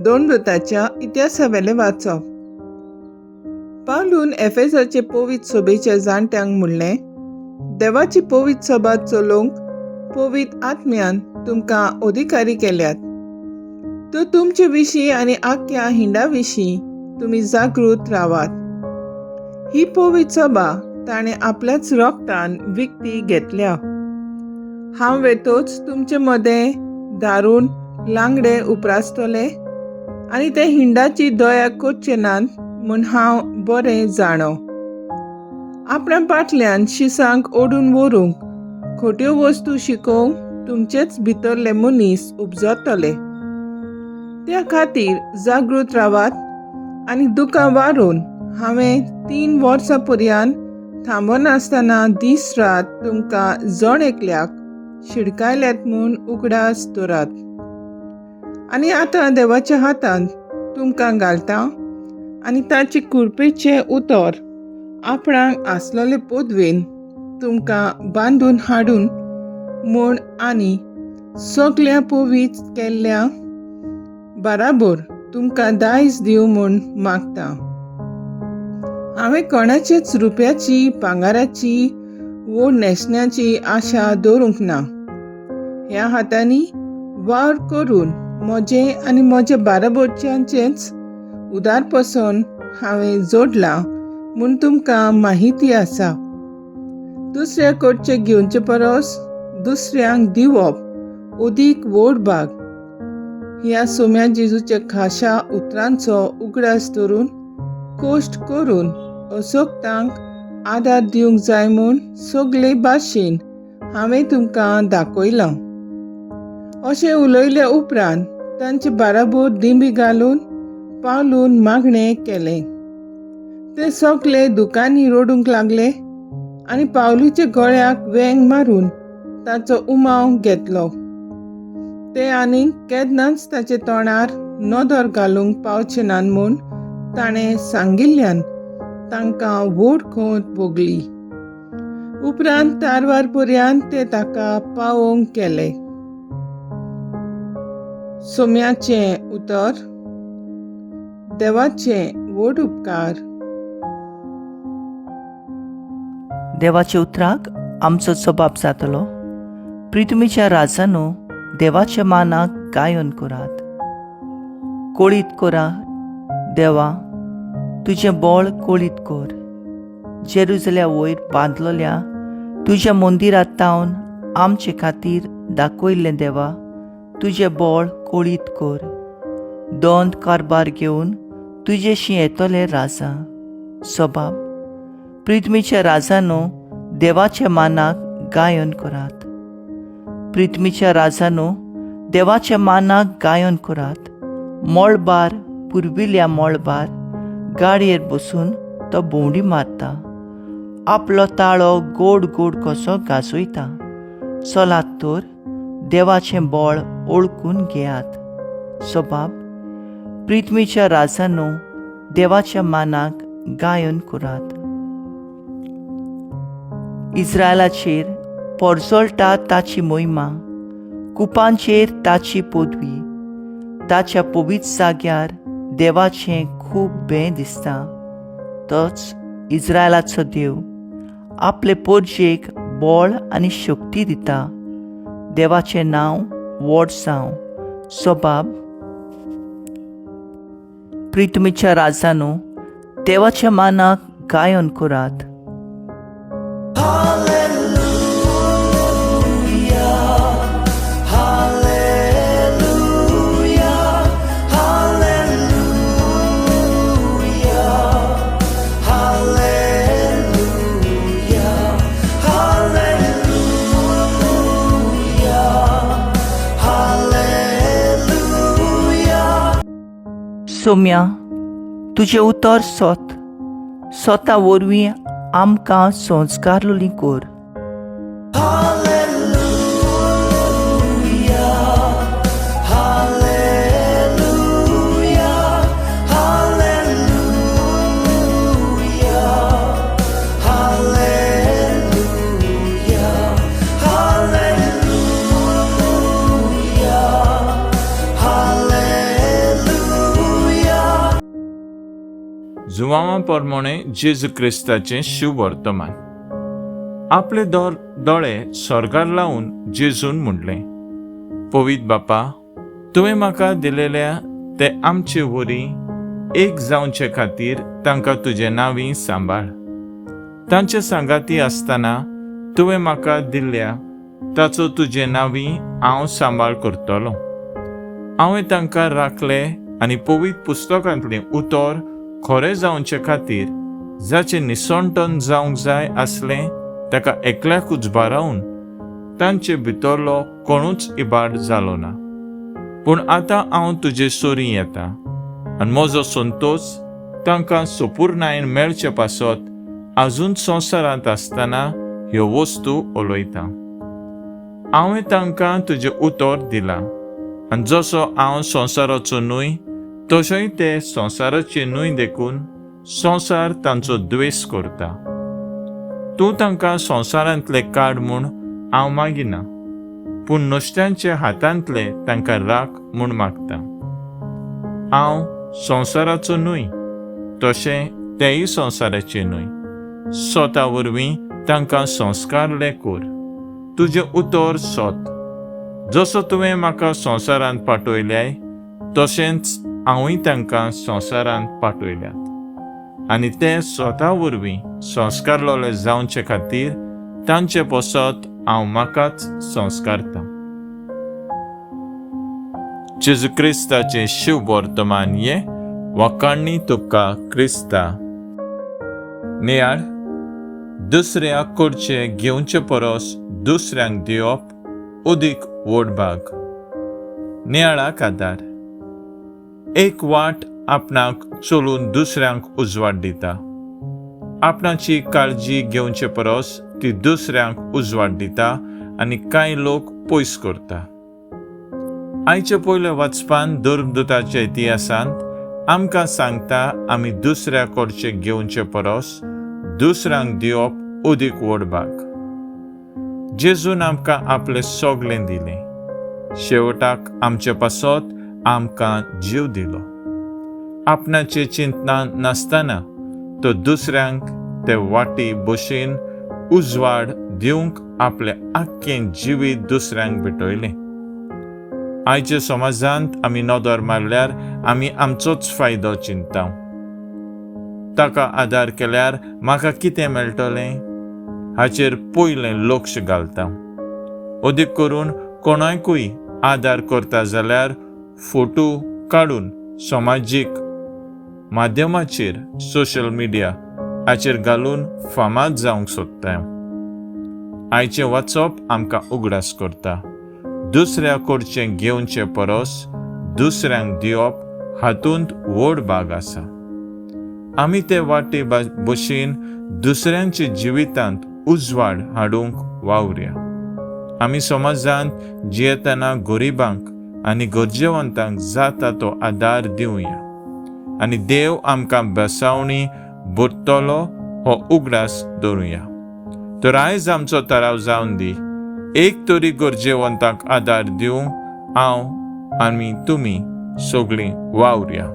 दोन वृताच्या इतिहासावेलें वाचप. पावलून एफेसाचे पवित्र सभेच्या जाणट्यांक म्हणलें, देवाची पवित्र सभा चलोवंक पवित्र आत्म्यान तुमकां अधिकारी केल्यात. तर तुमचे विशीं आनी आख्ख्या हिंडा विशीं तुमी जागृत रावात. ही पवित्र सभा ताणें आपल्याच रोगतान विकती घेतल्या. हांव वेतोच तुमचे मदें दारून लांगडे उपरासतले आनी ते हिंडाची दया करचे नात म्हूण हांव बरें जाणो. आपणा पाटल्यान शिसांक ओडून व्हरूंक खोट्यो वस्तू शिकोवंक तुमचेच भितरले मनीस उपजतले. त्या खातीर जागृत रावात आनी दुकां वारून हांवें 3 वर्सां पर्यंत थांबनासतना दीस रात तुमकां जण एकल्याक शिडकायल्यात म्हूण उगडास दवरात. आनी आतां देवाच्या हातांत तुमकां घालता आनी ताचे कृपेचें उतर आपणाक आसलेले पदवेन तुमकां बांदून हाडून म्हूण आनी सगल्या पवित्र केल्ल्या बराबर तुमकां दायज दिवं म्हूण मागता. हांवें कोणाचेच रुपयाची, भांगाराची वो न्हेसण्याची आशा दवरूंक ना. ह्या हातांनी वावर करून म्हजें आनी म्हज्या बाराबोरच्यांचेंच उदारपसून हांवें जोडलां म्हूण तुमकां माहिती आसा. दुसऱ्या कडचे घेवचे परस दुसऱ्यांक दिवप अदीक व्हड भाग. ह्या सोम्या जेजूच्या खाशा उतरांचो उगडास धरून कश्ट करून असोक्तांक आदार दिवंक जाय म्हूण सगले भाशेन हांवें तुमकां दाखयलां. अशें उलयल्या उपरांत तांचे बाराबोर दिंबी घालून पावलून मागणें केलें. ते सगले दुकांनी रडूंक लागले आनी पावलूच्या गळ्याक वेंग मारून ताचो उमाव घेतलो. ते आनीक केन्नाच ताचे तोंडार नदर घालूंक पावचे नात म्हूण ताणें सांगिल्ल्यान तांकां व्हड खंत भोगली. उपरांत तारवार पर्यंत ते ताका पावोवंक गेले. सोम्याचें उतर. देवाचे व्हड उपकार. देवाच्या उतराक आमचो जबाब जातलो. प्रितमीच्या राजानो, देवाच्या मानाक गायन करात. कोळीत करा देवा, तुजें बळ कोळीत कर. जेरुजल्या वयर बांदलोल्या तुज्या मंदिरांत तावन आमचे खातीर दाखयल्लें देवा, तुजें बळ कोळीत कर. दोन कारभार घेवन तुजेशी येतले राजा. सबाब. प्रितमीच्या राजानो, देवाच्या मानाक गायन करात. प्रितमीच्या राजानो, देवाच्या मानाक गायन करात. मळबार, पुर्विल्ल्या मळबार गाडयेर बसून तो भोंवडी मारता. आपलो ताळो गोड गोड कसो गाजयता. चलात तर देवाचें बळ ओळखून घेयात. सबाब. प्रितमीच्या राजानो, देवाच्या मानाक गायन करात. इस्रायलाचेर पोरजोळटा ताची मोहिमा, कुपांचेर ताची पदवी. ताच्या पवित्र जाग्यार देवाचें खूब बें दिसता. तोच इस्रायलाचो देव आपले पोरजेक बळ आनी शक्ती दिता. देवाचें नांव व्हड जावं. सबाब. प्रितमीच्या राजानो, देवाच्या मानाक गायन करात. सोम्या, तुजें उतर सोत सोता वरवीं आमकां संस्कारलोली कर. जुवांवा प्रमाणे जेजू क्रिस्ताचें शिववर्तमान. आपले दोळे स्वर्गार लावन जेजून म्हणलें, पवित्र बापा, तुवें म्हाका दिलेल्या ते आमचे वरी एक जावचे खातीर तांकां तुजे नांवी सांबाळ. तांचे सांगाती आसतना तुवें म्हाका दिल्ल्या ताचो तुजे नांवी हांव सांबाळ करतलो. हांवें तांकां राखले आनी पवित्र पुस्तकांतलें उतर खरें जावचे खातीर जाचें निसणटन जावंक जाय आसलें ताका एकल्याकूच भारावन तांचे भितरलो कोणूच इबाड जालो ना. पूण आतां हांव तुजे सोरी येता आनी म्हजो संतोश तांकां सोपूर्णायेन मेळचे पासत आजून संवसारांत आसतना ह्यो वस्तू उलयता. हांवें तांकां तुजें उतर दिलां आनी जसो हांव संवसाराचो न्हय तशेंय ते संवसाराचे न्हय, देखून संवसार तांचो द्वेश करता. तूं तांकां संवसारांतले काड म्हूण हांव मागिना, पूण नुस्त्यांच्या हातांतले तांकां राख म्हूण मागता. हांव संवसाराचो न्हय तशें तेय संवसाराचे न्हय. स्वता वरवीं तांकां संस्कारले कर. तुजें उतर सत. जसो तुवें म्हाका संवसारांत पाठयल्याय तशेंच हांवूय तांकां संवसारांत पाठयल्यात, आनी ते स्वता वरवीं संस्कारलोले जावचे खातीर तांचे पसत हांव म्हाकाच संस्कारता. जेजू क्रिस्ताचें शिव वर्तमान ये वाकांनी तुका क्रिस्ता. नियाळ दुसऱ्या कडचे घेवचे परस दुसऱ्यांक दिवप अदीक व्हड भाग. नियाळाक आदार. एक वाट आपणाक चलून दुसऱ्यांक उजवाड दिता. आपणाची काळजी घेवचे परस ती दुसऱ्यांक उजवाड दिता आनी कांय लोक पयस करता. आयचे पयल्या वाचपान धर्मदूताच्या इतिहासांत आमकां सांगता आमी दुसऱ्या कडचे घेवचे परस दुसऱ्यांक दिवप अदीक व्हड भाग. जेजून आमकां आपलें सगळें दिलें, शेवटाक आमचे पासत आमकां जीव दिलो. आपणाचे चिंतना नासतना तो दुसऱ्यांक ते वाटी भशेन उजवाड दिवंक आपलें आख्खें जिवीत दुसऱ्यांक भेटयलें. आयच्या समाजांत आमी नदर मारल्यार आमी आमचोच फायदो चिंता. ताका आदार केल्यार म्हाका कितें मेळटलें हाचेर पयलें लक्ष घालता. अदीक करून कोणाकूय आदार करता जाल्यार फोटो काडून समाजीक माध्यमाचेर, सोशल मिडिया हाचेर घालून फामाद जावंक सोदता. आयचें वाचप आमकां उगडास करता, दुसऱ्या कडचें घेवचे परस दुसऱ्यांक दिवप हातूंत व्हड भाग आसा. आमी ते वाटे भशेन दुसऱ्यांच्या जिवितांत उजवाड हाडूंक वावरया. आमी समाजांत जियेतना गरिबांक आनी गरजेवंतांक जाता तो आदार दिवया आनी देव आमकां बेसावणी भरतलो हो उगडास दवरुया. तर आयज आमचो थाराव जावन दी, एक तरी गरजेवंतांक आदार दिवंक हांव आनी तुमी सगळीं वावरया.